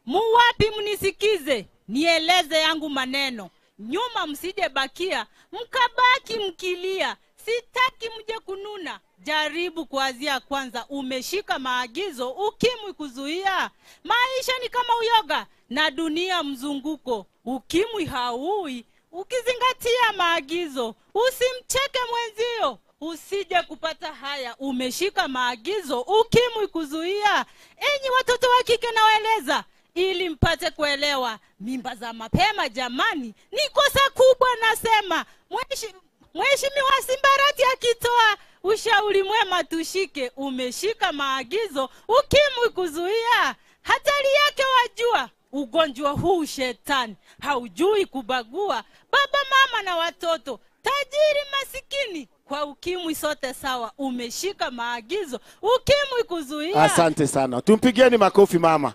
Muwapi mnisikize, nieleze yangu maneno, nyuma msije bakia, mkabaki mkilia. Sitaki mje kununa. Jaribu kuanzia kwanza, umeshika maagizo, ukimwi kuzuia. Maisha ni kama uyoga na dunia mzunguko, ukimwi hauui ukizingatia maagizo. Usimcheke mwenzio, usije kupata haya. Umeshika maagizo, ukimwi kuzuia. Enyi watoto wa kike, nawaeleza ili mpate kuelewa, mimba za mapema jamani ni kosa kubwa. Nasema Mheshimiwa Simbarati akitoa ushauri mwema tushike. Umeshika maagizo, ukimwi kuzuia. Hatari yake wajua, ugonjwa huu shetani haujui kubagua, baba mama na watoto, tajiri masikini, kwa ukimwi sote sawa. Umeshika maagizo, ukimwi kuzuia. Asante sana, tumpigieni makofi mama.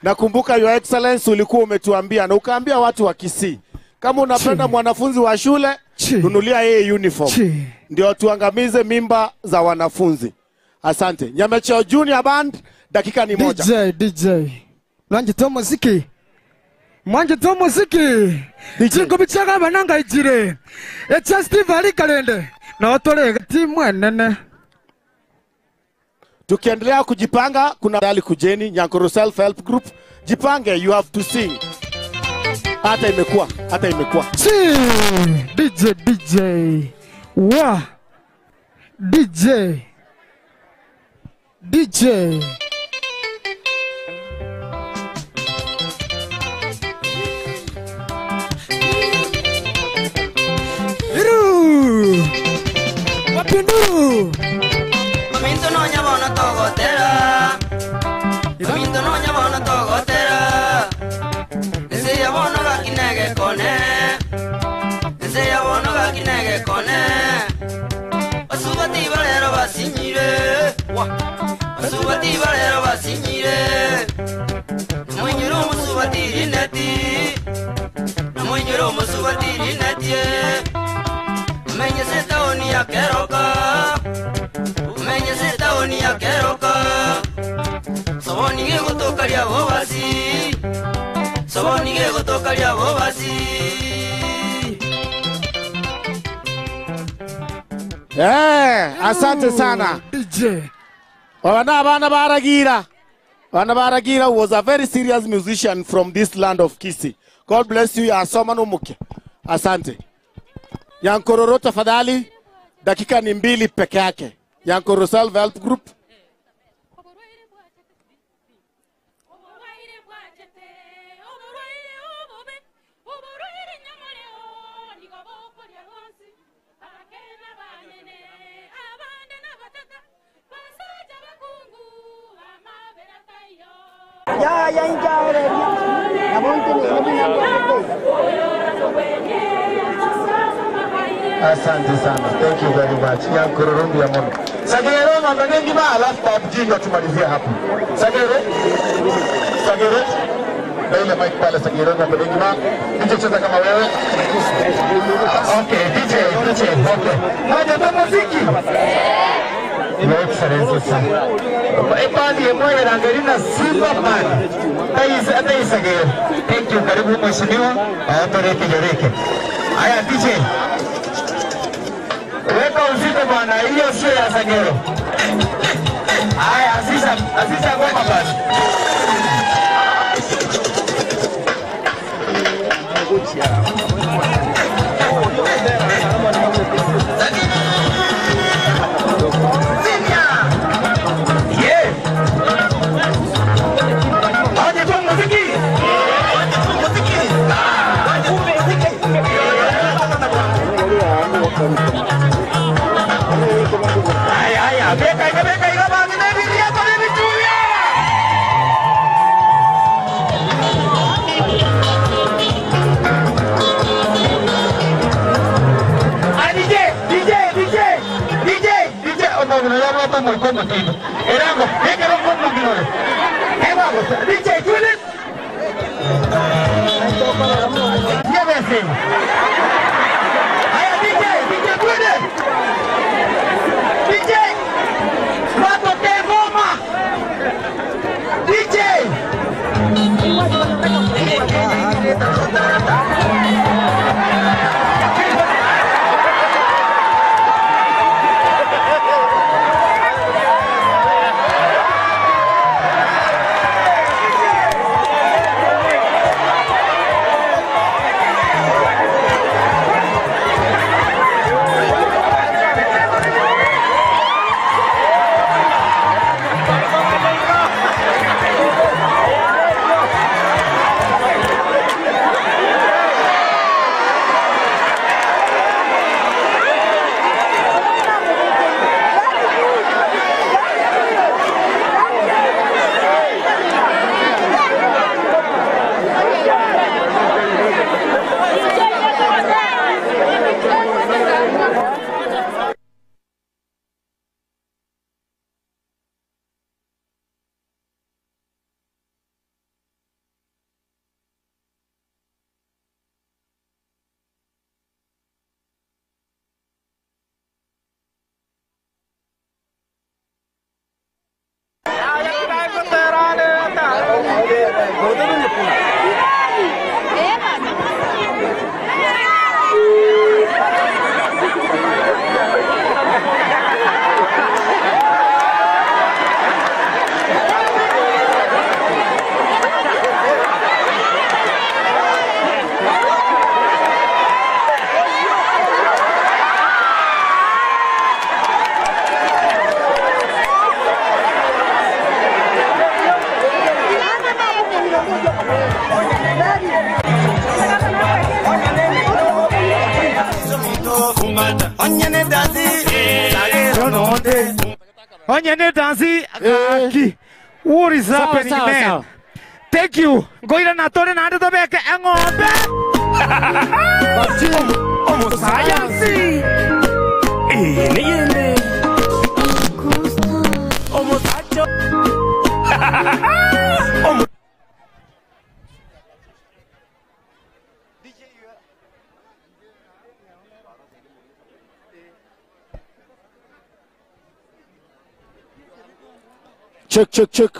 Nakumbuka Your Excellency ulikuwa umetuambia na ukaambia watu wa Kisii, kama unapenda mwanafunzi wa shule nunulia yeye uniform, ndio tuangamize mimba za wanafunzi. Asante. Nyamecheo Junior Band, dakika ni moja. DJ DJ Mwanjite omuziki mwanjite omuziki chinkubi chiagabana ngaijire echa Steve Ali Kalende notore timu enene. Tukiendelea kujipanga, kuna dali kujeni Nyankoro Self Help Group, jipange, you have to sing. Hata imekuwa, hata imekuwa. Si DJ DJ wa DJ DJ Iru Wapinduru Maminto no nyabona togotera Maminto no nyabona togotera Nse yabono gakinege kone Nse yabono gakinege kone Basubati balero basinyire Basubati balero basinyire Namwenyero omusubati rineti Namwenyero omusubati rineti Umenye se taoni ya keroka Umenye se taoni ya keroka Soboni gegotoka ria bobasi Soboni gegotoka ria bobasi. Asante sana. DJ. Wana bana baragira. Wana baragira was a very serious musician from this land of Kisii. God bless you ya soma numuke. Asante. Nyankororo tafadhali, dakika ni 2 peke yake. Nyankoro Self Help Group. Asante sana. Thank you very much. Nyankororo ya mono. Sagero mambo mengi ba alafu PUBG ndo tumalizie hapo. Sagero. Sagero. Na ile mic pale Sagero mambo mengi ba. DJ cheza kama wewe. Okay, DJ, DJ, okay. Haja kwa muziki. Your Excellency sir. Epandi emoyo rangerina Simba man. Taisa taisa Sagero. Thank you, karibu mheshimiwa. Atoreke joreke. Haya DJ. Weka uzito bwana, hiyo sio ya Sagero. Haya, Aziza, Aziza ngoma basi. Onye ne dansi gaki. What is Sawa, happening sawa, man? sawa. Thank you. Ngoira natore nande tobeke eng'ombe. Omusayansi. Check, check, check.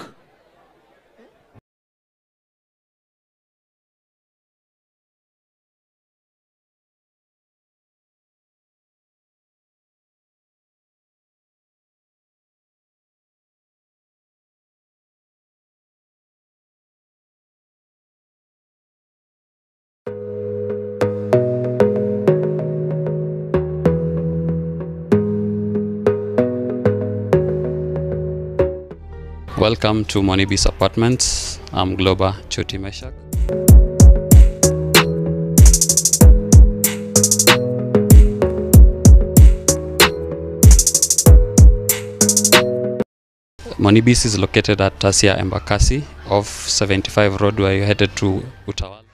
Welcome to Monibis Apartments. I'm Globa Choti Meshak. Monibis is located at Tasia Embakasi off 75 Road where you're headed to Utawala.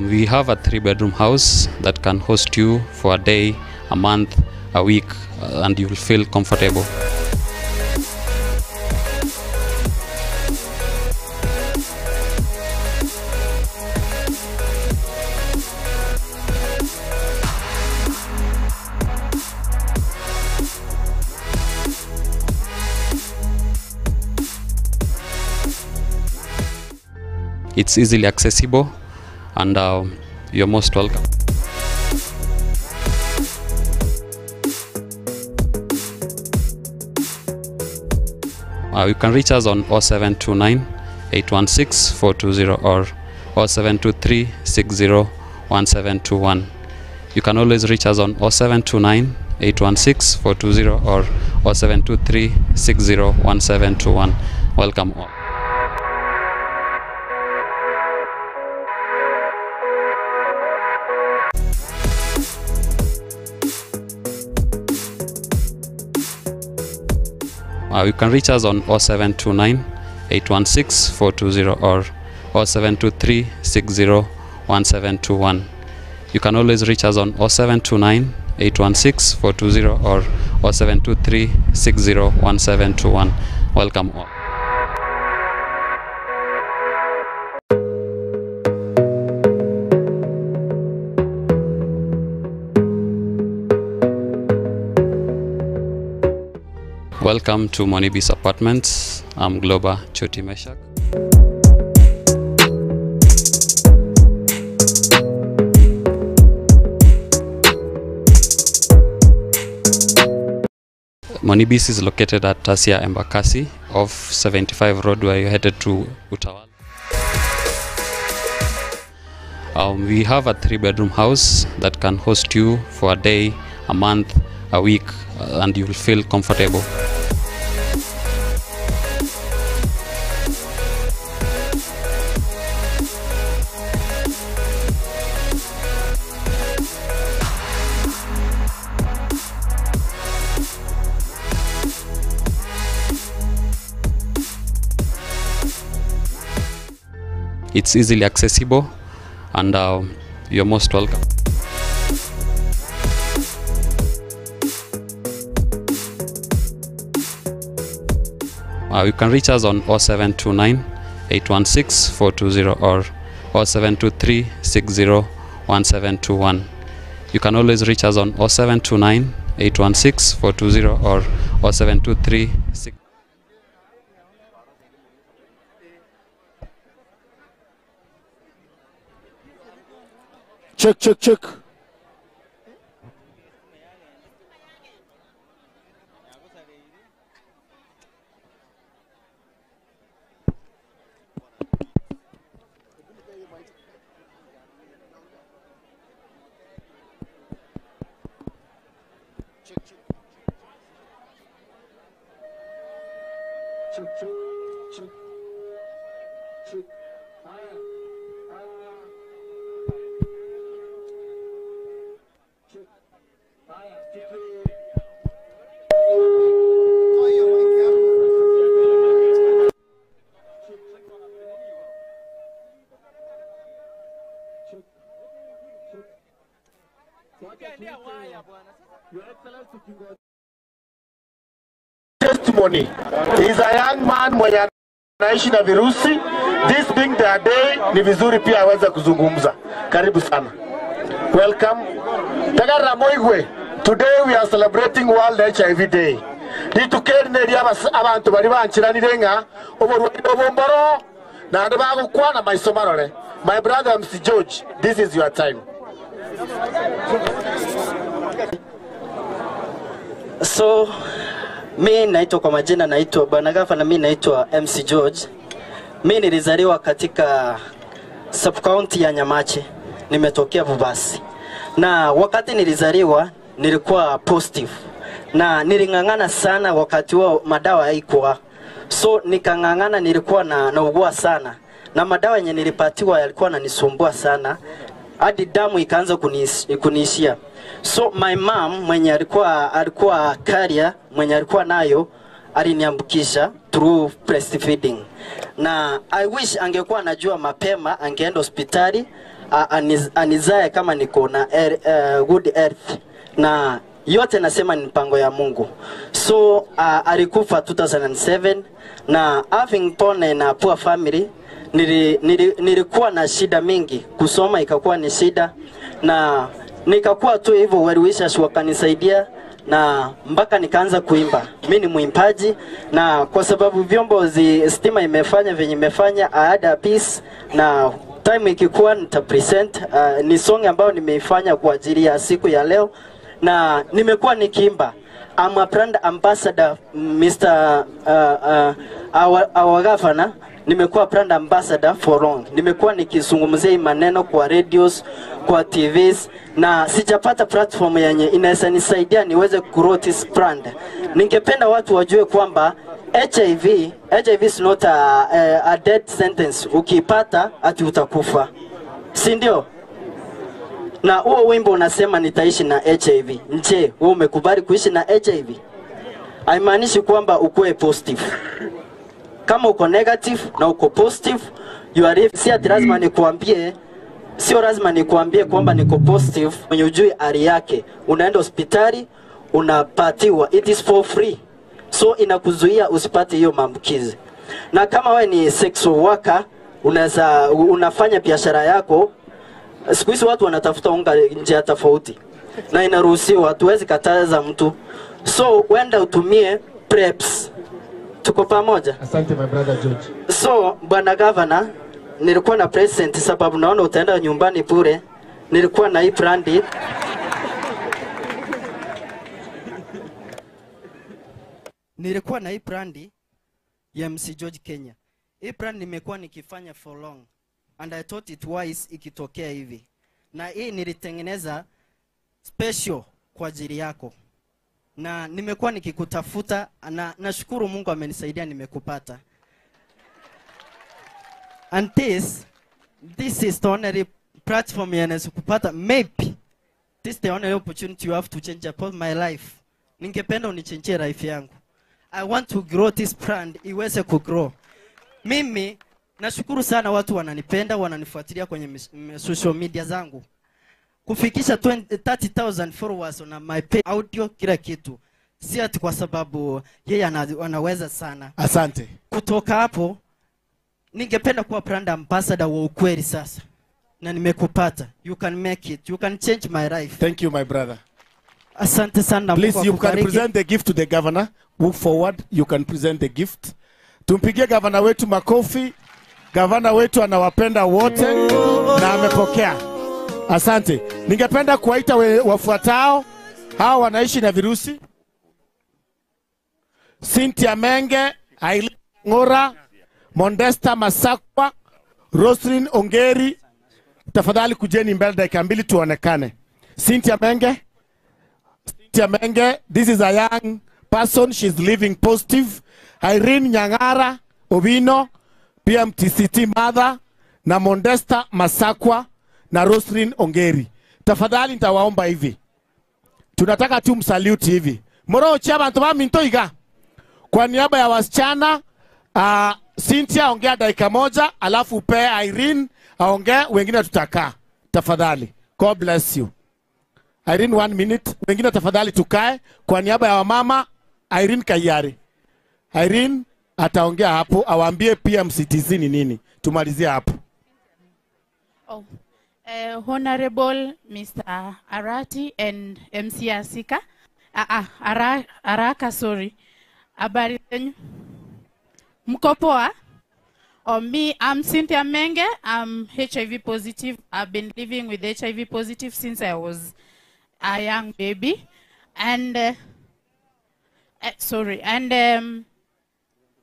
We have a 3-bedroom house that can host you for a day, a month, a week, and you'll feel comfortable. It's easily accessible and you're most welcome. You can reach us on 0729 816 420 or 0723 60 1721. You can always reach us on 0729 816 420 or 0723 60 1721. Welcome all. You can reach us on 0729 816 420 or 0723 60 1721. You can always reach us on 0729 816 420 or 0723 60 1721. Welcome all. Welcome to Monibis Apartments. I'm Globa Choti Meshak. Monibis is located at Tasia Embakasi off 75 Road where you're headed to Utawala. We have a 3-bedroom house that can host you for a day, a month, a week, and you'll feel comfortable. It's easily accessible, and you're most welcome. You can reach us on 0729 816 420 or 0723 601721. You can always reach us on 0729 816 420 or 0723 6. Check, check, check. Testimony. He's a young man mwenye anaishi na virusi. This being their day, ni vizuri pia aweze kuzungumza. Karibu sana. Welcome. Tagara Moigwe. Today we are celebrating World HIV Day. Ritukerine abantu bari banchiranire nga oborwaire obomboro na ande bagukwana maiso marore. My brother MC George, this is your time. So mi naitwa kwa majina naitwa Bwana Gafa na mi naitwa MC George. Mi nilizaliwa katika sub-county ya Nyamache, nimetokea Bubasi. Na wakati nilizaliwa nilikuwa positive na niling'ang'ana sana wakati huo madawa haikuwa. So nikang'ang'ana, nilikuwa na naugua sana na madawa yenye nilipatiwa yalikuwa yananisumbua sana hadi damu ikaanza kuniishia. So my mom mwenye alikuwa carrier, mwenye alikuwa nayo aliniambukisha through breastfeeding. Na I wish angekuwa anajua mapema, angeenda hospitali anizae kama niko na good health. Na yote nasema ni mpango ya Mungu. So alikufa 2007 na having born in a poor family, nilikuwa na shida mingi, kusoma ikakuwa ni shida na nikakuwa tu hivyo, well wishers wakanisaidia na mpaka nikaanza kuimba. Mimi ni mwimbaji, na kwa sababu vyombo stima imefanya venye imefanya, I had a piece na time ikikuwa nita present. Ni song ambayo nimeifanya kwa ajili ya siku ya leo na nimekuwa nikiimba. I'm a brand ambassador, Mr. Our governor. Nimekuwa brand ambassador for long. Nimekuwa nikizungumzia hii maneno kwa radios, kwa TVs na sijapata platform yenye inaweza nisaidia niweze grow this brand. Ningependa watu wajue kwamba HIV is not a death sentence. Ukipata ati utakufa. Si ndio? Na huo wimbo unasema nitaishi na HIV. Nje, wewe umekubali kuishi na HIV? Haimaanishi kwamba ukuwe positive. Kama uko negative na uko positive, you are, si ati lazima nikuambie, sio lazima nikuambie kwamba niko positive. Mwenye ujui hali yake, unaenda hospitali unapatiwa, it is for free. So inakuzuia usipate hiyo maambukizi. Na kama wewe ni sexual worker, unafanya biashara yako, siku hizi watu wanatafuta unga njia tofauti na inaruhusiwa, hatuwezi kataza mtu. So wenda utumie Preps. Tuko pamoja? Asante my brother George. So bwana governor, nilikuwa na present sababu naona utaenda nyumbani bure. Nilikuwa na hii brandi. Nilikuwa na hii brandi ya MC George Kenya. Hii brand nimekuwa nikifanya for long and I thought it wise ikitokea hivi, na hii nilitengeneza special kwa ajili yako, na nimekuwa nikikutafuta na nashukuru Mungu amenisaidia nimekupata. And this this is the only platform yanaweza kupata maybe this is the only opportunity you have to change upon my life. Ningependa unichangie life yangu. I want to grow this brand iweze kugrow. Mimi nashukuru sana watu wananipenda, wananifuatilia kwenye social media zangu. Kufikisha 20 30,000 followers on my page, audio kila kitu. Si ati kwa sababu yeye anaweza sana. Asante. Kutoka hapo ningependa kuwa brand ambassador wa ukweli sasa. Na nimekupata. You can make it. You can change my life. Thank you my brother. Asante sana. Please, Mungu you can akubariki. present the gift to the governor. Move forward, you can present the gift. Tumpigie gavana wetu makofi. Gavana wetu anawapenda wote na amepokea. Asante. Ningependa kuwaita wafuatao. Hawa wanaishi na virusi. Cynthia Menge, Aileen Ngora, Mondesta Masakwa, Roslyn Ongeri. Tafadhali kujeni mbele dakika mbili tuonekane. Cynthia Menge. Cynthia Menge, this is a young person, she's living positive. Irene Nyang'ara Owino, PMTCT mother, na Mondesta Masakwa na Roslyn Ongeri. Tafadhali nitawaomba hivi. Tunataka tu msalute hivi. Moro abantu ba minto iga. Kwa niaba ya wasichana, Cynthia ongea dakika moja, alafu pe Irene aongee, wengine tutakaa. Tafadhali. God bless you. Irene 1 minute, wengine tafadhali tukae. Kwa niaba ya wamama, Irene Kayari. Irene ataongea hapo, awaambie PMCTC ni nini. Tumalizie hapo. Oh. Honorable Mr. Arati and MC Asika. Araka, sorry. Habari zenyu? Mko poa? Oh, me, I'm Cynthia Menge. I'm HIV positive. I've been living with HIV positive since I was a young baby. And sorry, and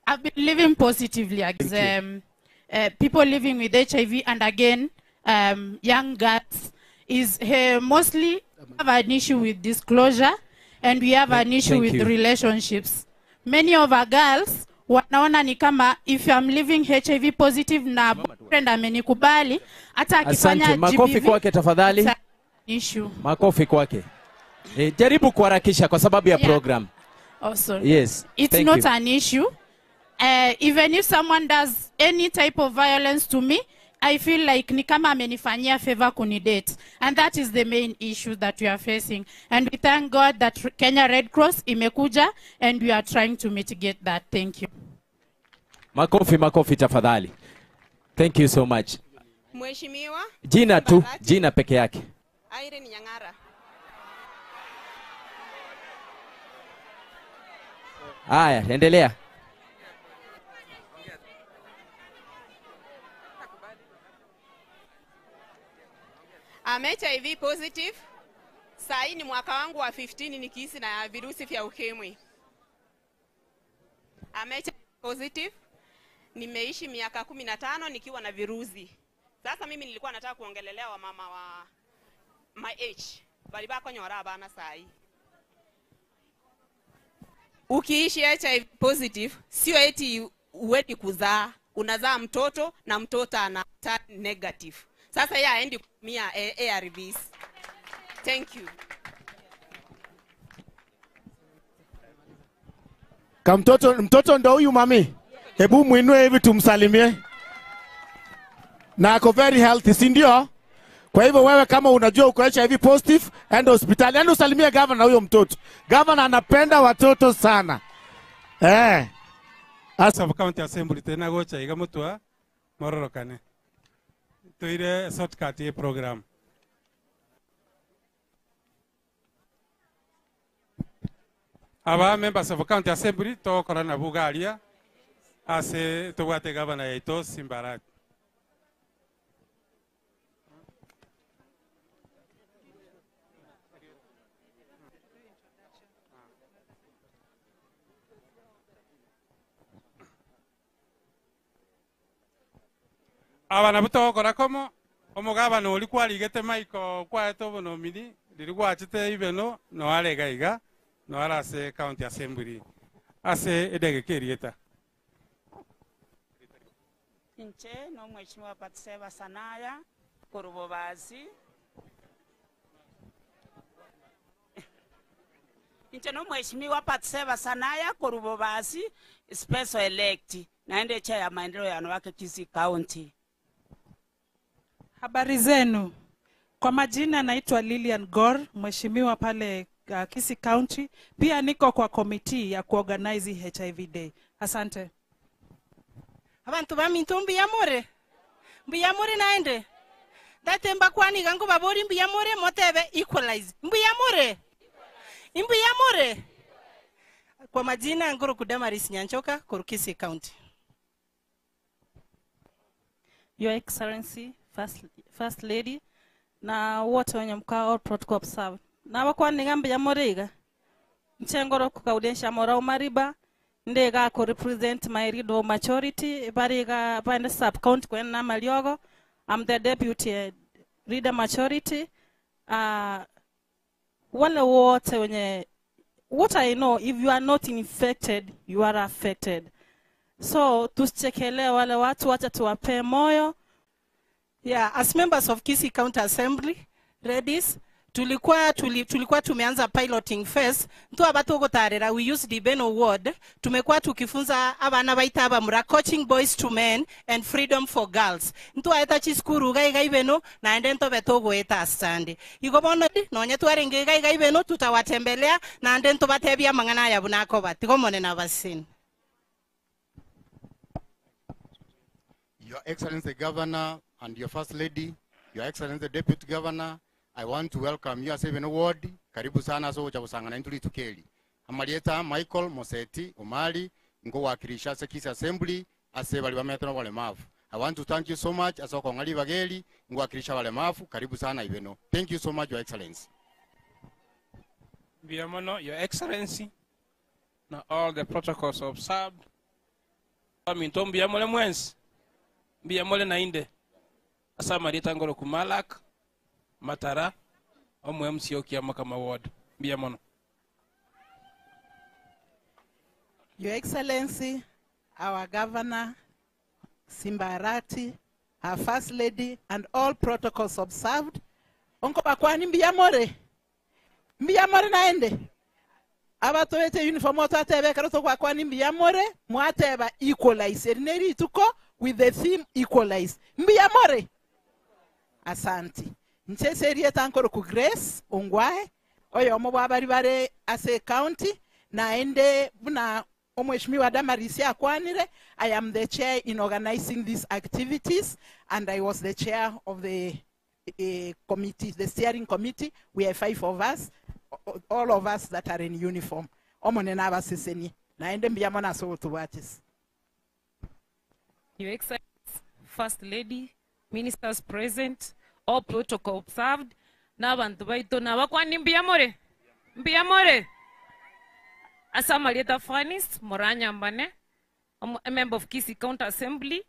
I've been living positively. Thank you. People living with HIV and again, young girls is mostly have an issue with disclosure, and we have an issue Thank with you. relationships. Many of our girls wanaona ni kama if I'm living HIV positive na boyfriend amenikubali, hata akifanya Asante, makofi GBV, kwake tafadhali. it's an issue. Makofi kwake. Jaribu kuharakisha kwa sababu ya Yeah. program. Oh, sorry. Yes, It's thank not you. an issue. Even if someone does any type of violence to me, I feel like ni kama amenifanyia favor kunidate. And that is the main issue that we are facing. And we thank God that Kenya Red Cross imekuja and we are trying to mitigate that. Thank you. Makofi, makofi tafadhali. Thank you so much. Mheshimiwa Jina tu, jina peke yake. Irene Nyang'ara. Haya, endelea. I'm HIV positive. Saa hii ni mwaka wangu wa 15 nikiishi na virusi vya ukimwi. I'm HIV positive. Nimeishi miaka 15 nikiwa na virusi. Sasa mimi nilikuwa nataka kuongelelea wamama wa my age. Bali bakonyora abana saa hii. Ukiishi HIV positive sio eti uweni kuzaa, unazaa mtoto na mtoto ana turn negative. Sasa yeye haendi kutumia ARVs. Thank you. Ka mtoto, mtoto ndo huyu mami. Hebu muinue hivi tumsalimie. Na ako very healthy, si ndio? Kwa hivyo wewe kama unajua uko HIV positive, enda hospitali, enda usalimie governor huyo mtoto. Governor anapenda watoto sana. Asa County Assembly tena gocha iga mutwa mororokane. Toire shortcut ye program. Aba members of county assembly togokora nabwo iga aria ase tobwate gavana yaito Simba Arati. Aba nabwo togokora komo, omogabana oria kwarigete Michael kwaete obonomini, riria gwachete Ibeno noe are iga iga, noe are ase county assembly ase edagika erieta. Inche nomweshimiwa Batseba Sanaya korwa Bobasi. Inche nomweshimiwa Batseba Sanaya korwa Bobasi, special elect, naende echair ya maendeleo ya wanawake Kisii County. Habari zenu. Kwa majina naitwa Lilian Gor, mheshimiwa pale Kisii County. Pia niko kwa committee ya kuorganize HIV Day. Asante. Abantu baminto mbuya more? Mbuya more naende? Ndate mbakwani iga nkobabori mbuya more motebe equalize. Mbuya more? Mbuya more? Kwa majina Nguru Kudamaris Nyanchoka, koru Kisii County. Your Excellency, First Lady, na wote wenye mkao all protocol observed. Na bakwani iga mbuya more iga? Nche ngoro kukaudensha morau mariba, ndega ko represent my rido majority, bariga bande sub county kwen na maliogo. I'm the deputy leader majority. Wale wote wenye, what I know, if you are not infected, you are affected. So tusichekelee wale watu, wacha tuwape moyo. Yeah, as members of Kisii County Assembly, ladies, tulikuwa tumeanza piloting phase. Ntu abatu gotarera, we use the Beno ward. Tumekuwa tukifunza abana baita abamura, coaching boys to men and freedom for girls. Ntu aeta chiskuru gai gai beno na ende nto beto goeta asande. Igo bono nonye twarenge gai gai beno tutawatembelea na ende nto batebia mangana ya bunako ba. Tigo mone na basin. Your Excellency the Governor and your First Lady, Your Excellency the Deputy Governor, I want to welcome you as Ibeno Ward. Karibu sana so cha kusangana intuli tukeli. Amalieta Michael Moseti Omari ngo wakilisha Kisii Assembly ase bali bametona walemavu. I want to thank you so much ase kongali bageli ngo wakilisha walemavu. Karibu sana Ibeno. Thank you so much Your Excellency. Biamono, Your Excellency, na all the protocols observed. Minto mbiyamole mwensi. Mbiyamole na inde. Asa marieta ngoro kumalak. Matara, omu MC Okiama kama ward. Mbiamono. Your Excellency, our Governor, Simba Arati, her First Lady, and all protocols observed. Onko bakwani mbiyamore. Mbiyamore naende. Abatowete uniform otatebe karoto kwa kwani mbiyamore, mwateba equalize. Erineri tuko with the theme equalize. Mbiyamore. Asante. Ncheserie tankoro ku Grace Ongwae oyo omo bwabari bare ase county naende buna omweshimiwa Damaris akwanire. I am the chair in organizing these activities and I was the chair of the committee, the steering committee. We are 5 of us, all of us that are in uniform. Omone nabaseseni naende mbiyamona so tubwatis. Your Excellency, First Lady, ministers present, all protocol observed. N'abantu baito nabakwani mbiyamore. Mbiyamore. Asa Marieta Fanis Moranyambane, a member of Kisii County Assembly,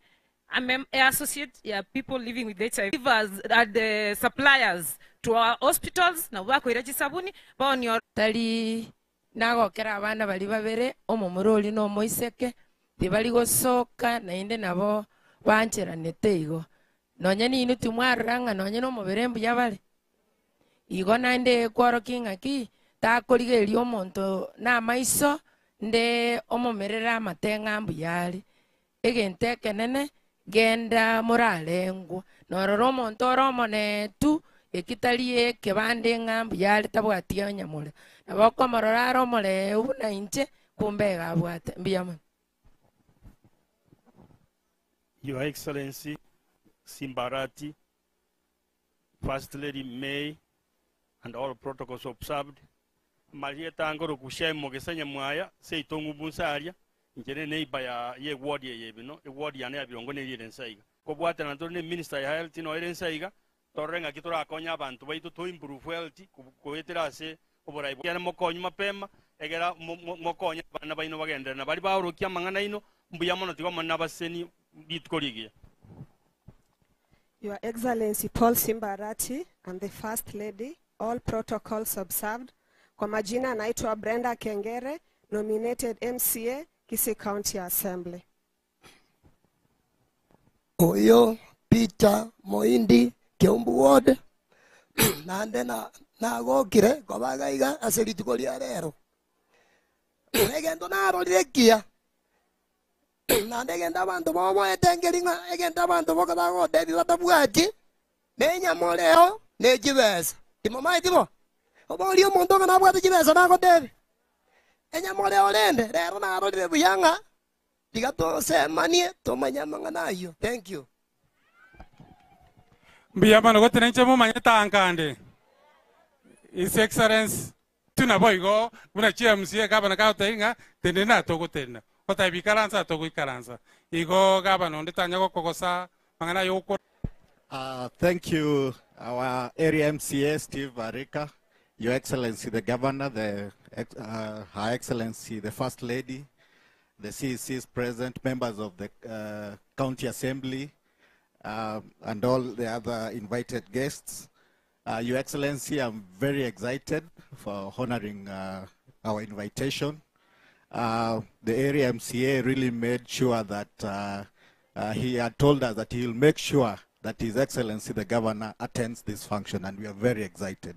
I'm an associate ya people living with HIV as are the suppliers to our hospitals na bakoira chisabuni baoni tari nagokera abana bari babere omomurori no moiseke tibari gosoka nainde nabo bancheranete igo nonye ninu timwaroranga nonye nomobere mbuya bare igo naende kworokia ng'aki takorigereria omonto na amaiso nde omomerere amatenga mbuya are egento ekenene genda morarengwa norora omonto ore omonetu ekitari ekebande ng'a mbuya are tabwati onyamore nabo okomorora are omoreu buna inche kumbe iga abwate mbuya mono. Your Excellency Simba Arati, First Lady May, and all protocols observed. Marieta ngoro kushai mogesa nyamwaya seito ng'ubunsaria inche ne neighbor ya ye ward eye bino eward yane ya birongo nerire ensaiga kobwatana ntore ne minister ya health no ere ensaiga torore ng'aki torakonya abanto baito to improve health koetera ase oborai bwa mokonyi mapema egera mokonye abana baino bagenderera na bari baorokia amang'ana aino mbuya mono tiga omone nabaseni rituko rigiya. Your Excellency Paul Simba Arati and the First Lady, all protocols observed. Kwa majina naitwa Brenda Kengere, nominated MCA, Kisii County Assembly. Oyo Peter Moindi Keumbu Ward nande na nagokire kobaga iga ase rituko ria rero egento narorire kia nande egento abanto boboete ngeri ng'a egento abanto boka bagotebi batabwati nenyama oreo nechibesa timomaeti bo obori omonto ng'a nabwate chibesa nagotebi enyama oreo rende rero narorire buya ng'a tiga tosemanie tomanye amang'ana ayio. Thank you. Mbuya mono gotena inche momanyete ankande. His Excellency tuna boigo buna chiMCA gavana gagotebia ng'a tenena togotenena gotebi ikaransa togoikaransa igo gavana onde tanya gokogosa mang'ana yokora. Thank you, our area MCA, Steve Arika, Your Excellency the Governor, Her Excellency the First Lady, the CECs present, members of the County Assembly, and all the other invited guests. Your Excellency, I'm very excited for honoring our invitation. The area MCA really made sure that he had told us that he will make sure that His Excellency the Governor attends this function, and we are very excited.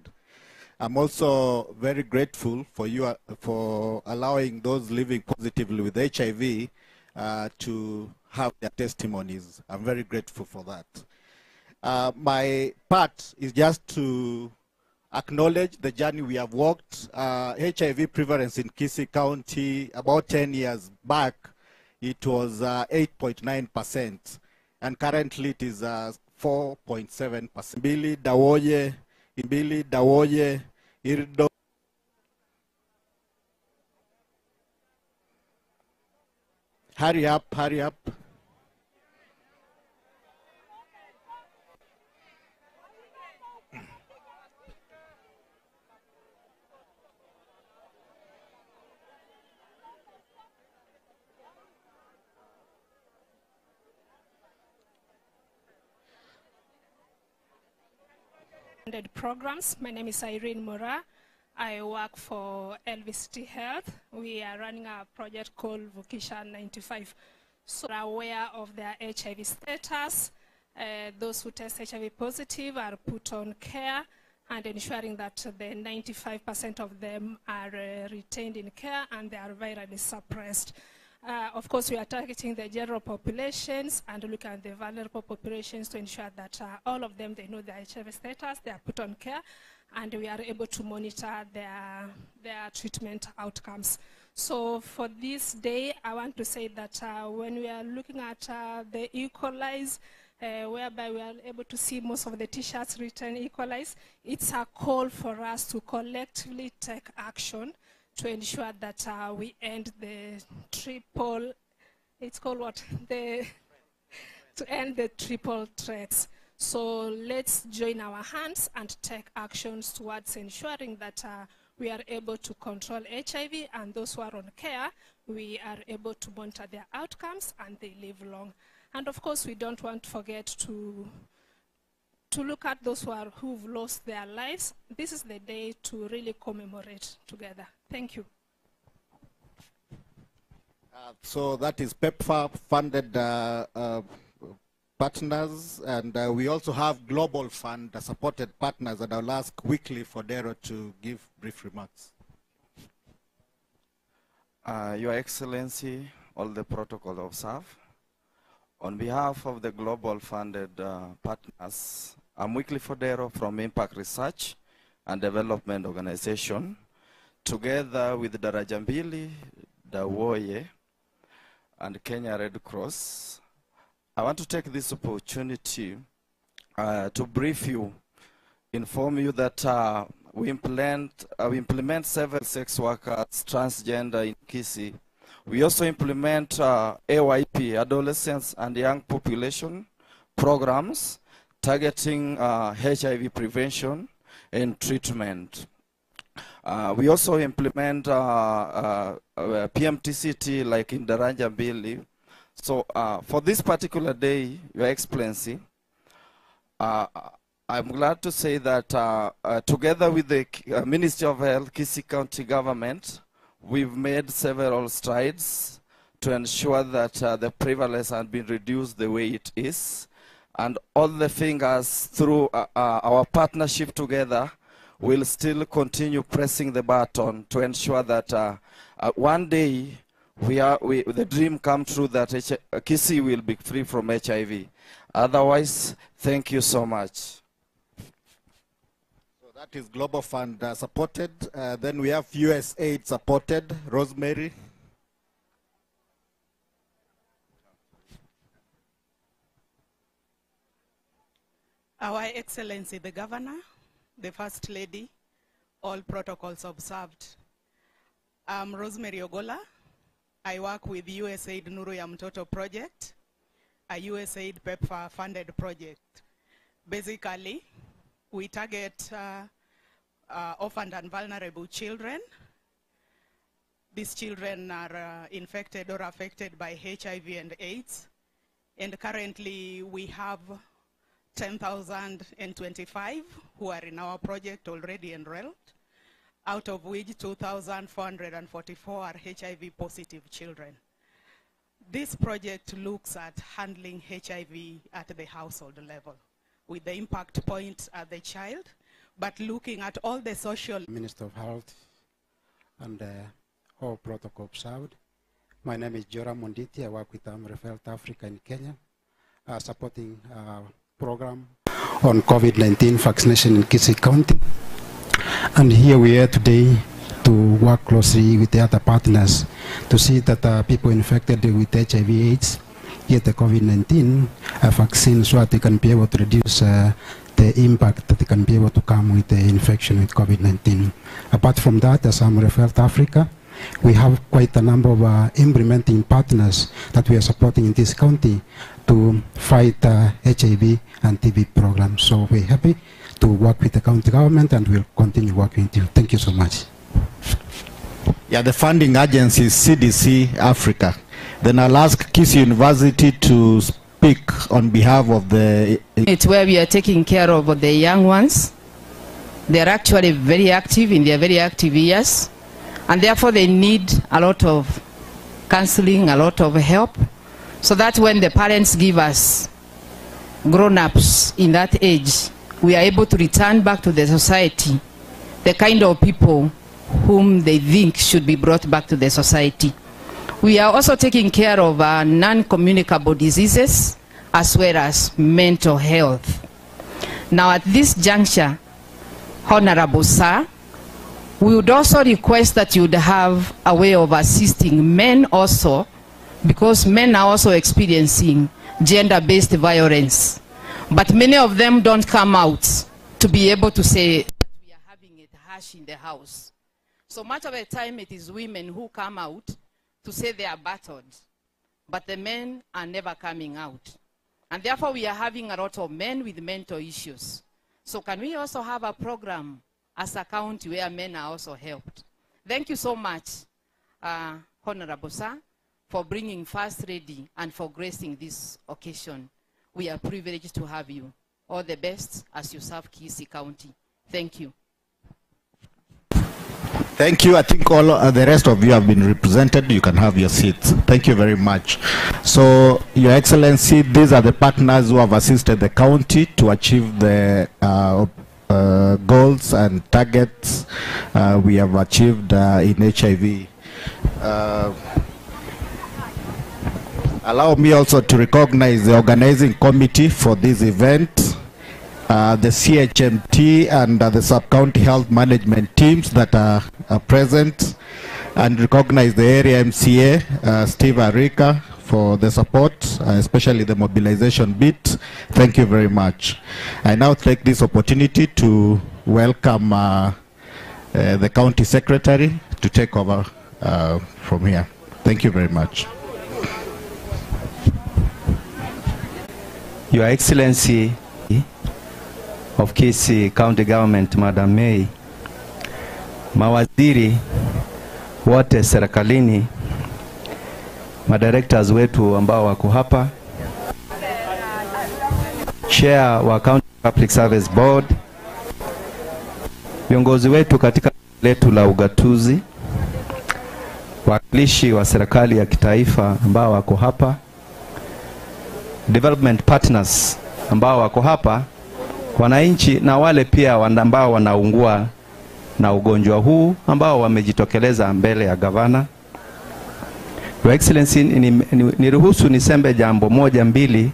I'm also very grateful for you for allowing those living positively with HIV to have their testimonies. I'm very grateful for that. My part is just to acknowledge the journey we have walked. HIV prevalence in Kisii County about 10 years back, it was 8.9%, and currently it is 4.7%. Billy Dawoye, Billy Dawoye, Irdo. Hurry up, hurry up. Programs. My name is Irene Mora. I work for LVCT Health. We are running a project called Vukisha 95. So we are aware of their HIV status. Those who test HIV positive are put on care and ensuring that the 95% of them are retained in care and they are virally suppressed. Of course, we are targeting the general populations and look at the vulnerable populations to ensure that all of them, they know their HIV status, they are put on care, and we are able to monitor their treatment outcomes. So for this day, I want to say that when we are looking at the Equalize, whereby we are able to see most of the t-shirts written Equalize, it's a call for us to collectively take action to ensure that we end the triple, it's called what? The, to end the triple threats. So let's join our hands and take actions towards ensuring that we are able to control HIV, and those who are on care, we are able to monitor their outcomes and they live long. And of course, we don't want to forget to look at those who've lost their lives. This is the day to really commemorate together. Thank you. So that is PEPFAR funded partners, and we also have Global Fund supported partners, and I'll ask quickly for Dero to give brief remarks. Your Excellency, all the protocol observed. On behalf of the Global Funded partners, I'm Wycliffe Odero from Impact Research and Development Organization, together with Daraja Mbili, Dawoye, and Kenya Red Cross. I want to take this opportunity to brief you, inform you that We implement several sex workers, transgender in Kisii. We also implement AYP, adolescents and young population programs targeting HIV prevention and treatment. We also implement PMTCT like in Daraja Mbili. So for this particular day, Your Excellency, I'm glad to say that together with the Ministry of Health, Kisii County Government, we've made several strides to ensure that the prevalence has been reduced the way it is. And all the fingers through our partnership together will still continue pressing the button to ensure that one day the dream come true that Kisii will be free from HIV. Otherwise, thank you so much. So that is Global Fund supported. Then we have USAID supported. Rosemary. Our Excellency the Governor, the First Lady, all protocols observed. I'm Rosemary Ogola. I work with USAID Nuru ya Mtoto project, a USAID PEPFAR funded project. Basically, we target orphaned and vulnerable children. These children are infected or affected by HIV and AIDS. And currently we have 10,025 who are in our project already enrolled, out of which 2,444 are HIV positive children. This project looks at handling HIV at the household level, with the impact point at the child, but looking at all the social... Minister of Health and all protocol observed. My name is Joram Monditi. I work with Amref Health Africa in Kenya, supporting program on COVID-19 vaccination in Kisii County. And here we are today to work closely with the other partners to see that people infected with HIV/AIDS get the COVID-19 vaccine so that they can be able to reduce the impact that they can be able to come with the infection with COVID-19. Apart from that, as Amref Health Africa, we have quite a number of implementing partners that we are supporting in this county to fight HIV and TB programs. So we're happy to work with the county government and we'll continue working with you. Thank you so much. Yeah, the funding agency is CDC Africa. Then I'll ask Kisii University to speak on behalf of the... It's where we are taking care of the young ones. They are actually very active in their very active years. And therefore they need a lot of counseling, a lot of help, so that when the parents give us grown-ups in that age, we are able to return back to the society the kind of people whom they think should be brought back to the society. We are also taking care of non-communicable diseases as well as mental health. Now at this juncture, Honorable Sir, we would also request that you would have a way of assisting men also, because men are also experiencing gender-based violence. But many of them don't come out to be able to say that we are having it harsh in the house. So much of the time it is women who come out to say they are battered, but the men are never coming out. And therefore we are having a lot of men with mental issues. So can we also have a program as a county where men are also helped? Thank you so much, Honorable Sir, for bringing First Lady and for gracing this occasion. We are privileged to have you. All the best as you serve Kisii County. Thank you. Thank you. I think all the rest of you have been represented. You can have your seats. Thank you very much. So, Your Excellency, these are the partners who have assisted the county to achieve the goals and targets we have achieved in HIV. Allow me also to recognize the organizing committee for this event, the CHMT and the sub-county health management teams that are present, and recognize the area MCA, Steve Arika, for the support, especially the mobilization bit. Thank you very much. I now take this opportunity to welcome the County Secretary to take over from here. Thank you very much. Your Excellency of Kisii County Government, Madam May, mawaziri wote serikalini, madirectors wetu ambao wako hapa, chair wa County Public Service Board, viongozi wetu katika letu la ugatuzi, wawakilishi wa serikali ya kitaifa ambao wako hapa, development partners ambao wako hapa, wananchi na wale pia ambao wanaungua na ugonjwa huu ambao wamejitokeleza mbele ya gavana. Your Excellency, niruhusu nisembe jambo moja mbili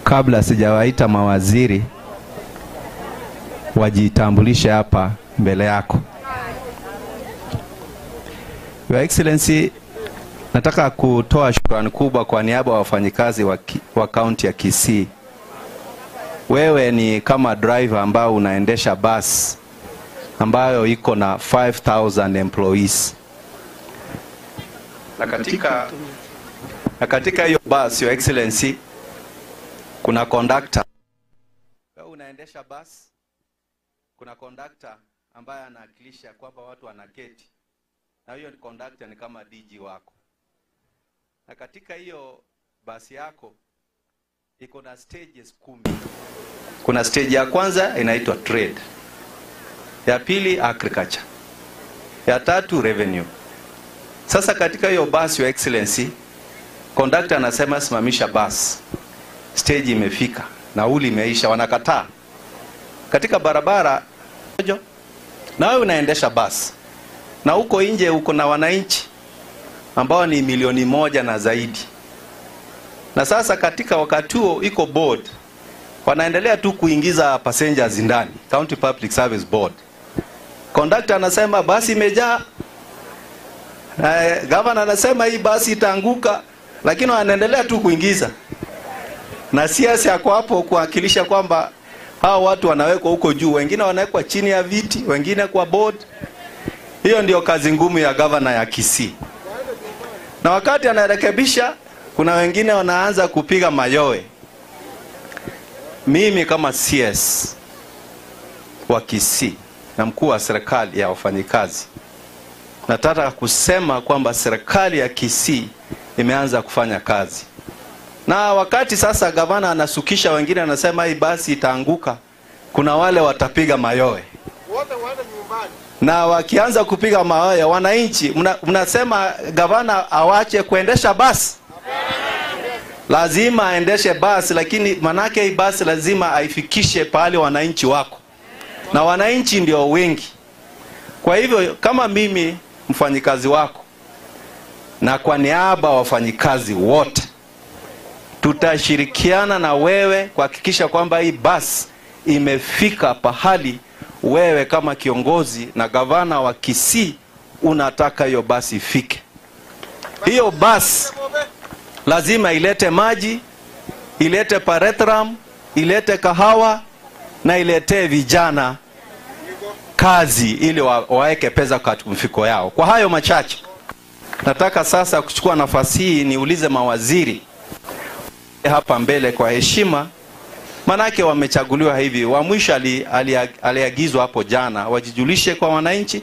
kabla sijawaita mawaziri wajitambulishe hapa mbele yako. Your Excellency, nataka kutoa shukrani kubwa kwa niaba ya wafanyikazi wa kaunti ya Kisii. Wewe ni kama driver ambao unaendesha bus ambayo iko na 5000 employees. Na katika hiyo bus, Your Excellency, kuna conductor. Wewe unaendesha bus, kuna conductor ambaye anawakilisha kwamba watu wanaketi. Na hiyo conductor ni kama DG wako. Na katika hiyo basi yako iko na stages 10. Kuna stage ya kwanza inaitwa trade. Ya pili agriculture. Ya tatu revenue. Sasa katika hiyo bus, Your Excellency, conductor anasema simamisha bus. Stage imefika, nauli imeisha, wanakataa. Katika barabara na wewe unaendesha bus. Na huko nje uko na wananchi ambao ni milioni 1 na zaidi. Na sasa katika wakati huo iko board. Wanaendelea tu kuingiza passengers ndani, County Public Service Board. Conductor anasema basi imejaa. Governor anasema hii basi itaanguka, lakini wanaendelea tu kuingiza. Na CS yako hapo kuwakilisha kwamba hao watu wanawekwa huko juu, wengine wanawekwa chini ya viti, wengine kwa board. Hiyo ndio kazi ngumu ya governor ya Kisii. Na wakati anarekebisha, kuna wengine wanaanza kupiga mayowe. Mimi kama CS wa Kisii na mkuu wa serikali ya wafanyikazi, nataka kusema kwamba serikali ya Kisii imeanza kufanya kazi. Na wakati sasa gavana anasukisha wengine anasema hii basi itaanguka, kuna wale watapiga mayowe. Na wakianza kupiga mayowe, wananchi mnasema gavana awache kuendesha basi. Lazima aendeshe basi, lakini manake hii basi lazima aifikishe pahali wananchi wako. Na wananchi ndio wengi. Kwa hivyo kama mimi mfanyikazi wako na kwa niaba wafanyikazi wote, tutashirikiana na wewe kuhakikisha kwamba hii basi imefika pahali wewe kama kiongozi na gavana wa Kisii unataka hiyo basi ifike. Hiyo basi lazima ilete maji, ilete paretram, ilete kahawa na iletee vijana kazi ili waeke pesa kwa mfuko yao. Kwa hayo machache, nataka sasa kuchukua nafasi hii niulize mawaziri hapa mbele kwa heshima, manake wamechaguliwa hivi. Wa mwisho aliagizwa hapo jana wajijulishe kwa wananchi.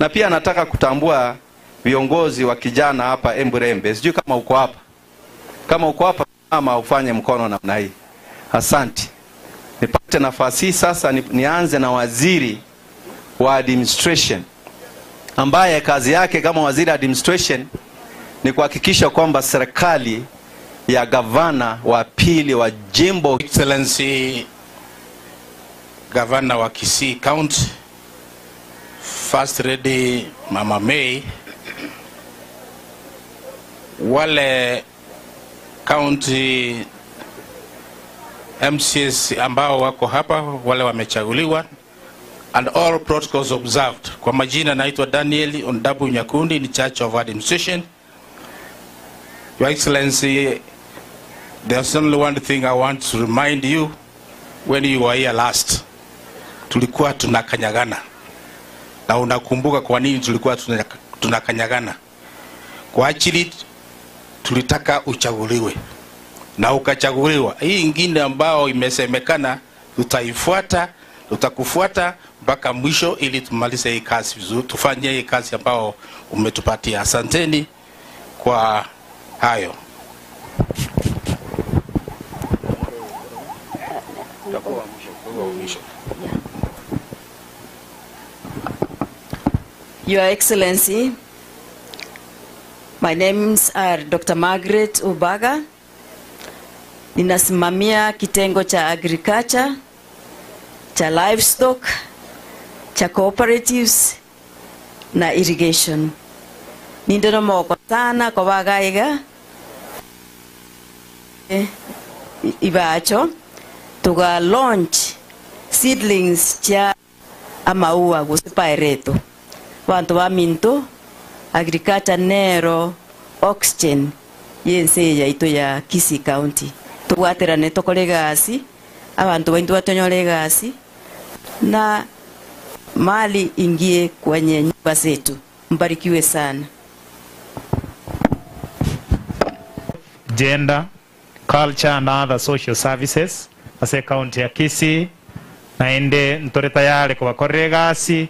Na pia nataka kutambua viongozi wa kijana hapa Emburembe. Sijui kama uko hapa. Kama uko hapa, mama, ufanye mkono namna hii. Asante. Nipate nafasi hii sasa nianze na waziri wa administration, ambaye kazi yake kama waziri administration ni kuhakikisha kwamba serikali ya gavana wa pili wa jimbo. Excellency Gavana wa Kisii County, First Lady Mama May, wale county MCs ambao wako hapa, wale wamechaguliwa, and all protocols observed. Kwa majina naitwa Daniel Ondabu Nyakundi, in charge of administration. Your Excellency, there's only one thing I want to remind you when you were here last. Tulikuwa tunakanyagana. Na unakumbuka kwa nini tulikuwa tunakanyagana? Kwa ajili tulitaka uchaguliwe. Na ukachaguliwa. Hii ingine ambao imesemekana tutaifuata, tutakufuata mpaka mwisho ili tumalize hii kazi vizuri, tufanye hii kazi ambao umetupatia. Asanteni kwa hayo. Your Excellency, my names are Dr. Margaret Ubaga. Ninasimamia kitengo cha agriculture, cha livestock, cha cooperatives na irrigation. Nindeno moko sana kwa bagaiga ibacho tuga launch seedlings cha amaua gusipaireto bantu ba minto agriculture nero oxygen yense yaito ya Kisii County tugwaterane tokore gasi abantu baintu batonyore gasi na mali ingie kwenye nyumba zetu. Mbarikiwe sana. Gender, culture and other social services ase county ya Kisii naende ntore tayari kubakorera egasi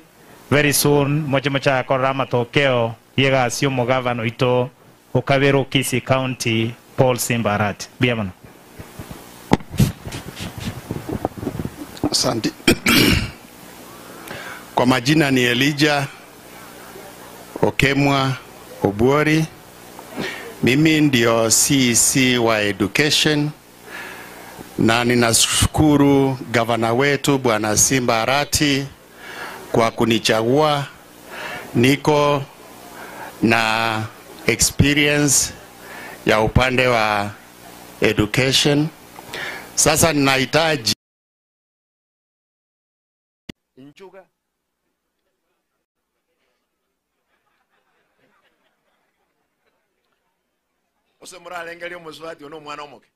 very soon moche mochakorera amatokeo ya egasi omogavana oito okabera Kisii County Paul Simba Arati. Mbuya mono. Asante. Kwa majina ni Elijah Okemwa Obuori. Mimi ndio CEC wa Education na ninashukuru gavana wetu Bwana Simba Arati kwa kunichagua. Niko na experience ya upande wa education. Sasa ninahitaji Njuga. Ose muralengeria omusubati ono omwana omoke.